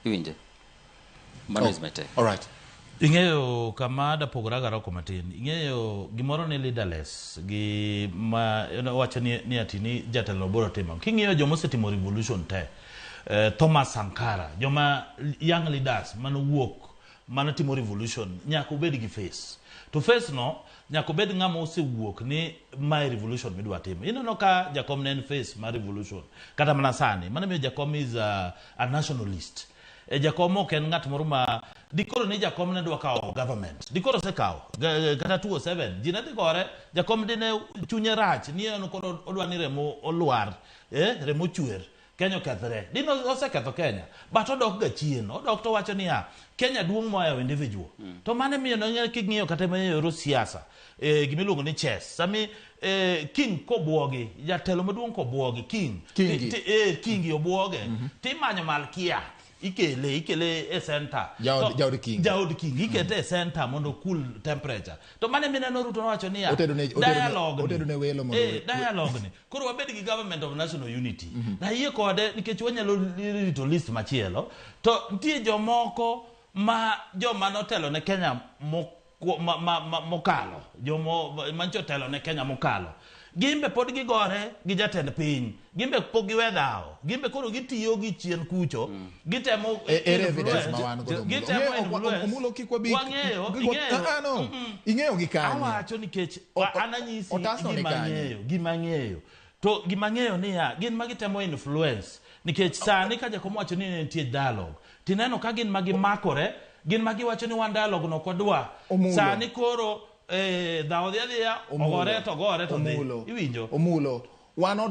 Iwinje? Mano is my take. All right. Ing'eyo kama dapogora ga roko matin. Ing'eyo gimoro ni leaderless gi ma wacho ni ati ni jatelo biro timo. King'iyo joma osetimo revolution te, Thomas Sankara, joma young leaders manowuok manotimo revolution nyaka obed gi face. To face no nyaka obed ng'ama osewuok ni mae revolution midwa timo. Ineno ka Jakom ne en face mar revolution kata mana sani. Mano miyo Jakom is a nationalist. E Jakom ok en ng'at moro ma dikoro ni Jakom ne dwa kawo government. Dikoro osekawo kata 207 ji ne dhi gore. Jakom dine chunye rach ni en koro odwa ni remo olwar, remo chwer. Kenya okethre. Dine oseketho Kenya. But odok ga chien. Odok to wacho niya, Kenya duong' mohewo individual. To mano miyo ne king'iyo kata e yor siasa, gimiluongo ni chess. Sami king kobuogi, jatelo maduong' kobuogi, king. Kingi. Kingi obuoge. Timanyo malkia. Ikele e center. Jaod kingi. Jaod kingi. Ikete e center mondo cool temperature. To mano mineno Ruto nowacho niya, dialogue ni. Otedo ne welo mondo Dialogue ni. Koro wabed gi government of national unity. Nayie kode nikech wanyalo rito list machielo. To nitie jomoko ma joma notelo ne Kenya mokalo, jomo mancho otelo ne Kenya mokalo. Gimbe pod gigore gi jatend piny. Gimbe pok giwe dhawo. Gimbe koro gitiyo gi chien kucho. Gitemo Ere evidence influence. ma wan godo, Omulo? Gitemo influence. Omulo kik wabi Wang'eyo, ing'eyo. Ah, no. Ing'eyo gi kanye? Awacho nikech an anyisi otasno ni gima kanye? ang'eyo, gima ang'eyo. To gima ang'eyo niya, gin ma gitemo influence. Nikech sani ka Jakom wacho ni nitie dialogue, tineno ka gin ma gimakore, gin ma giwacho ni wan dialogue no ok wadwa. Omulo. Sani koro dhawo dhi adhiya, Omulo. ogore to ogore to dhi. Omulo. Iwinjo? Omulo. Wan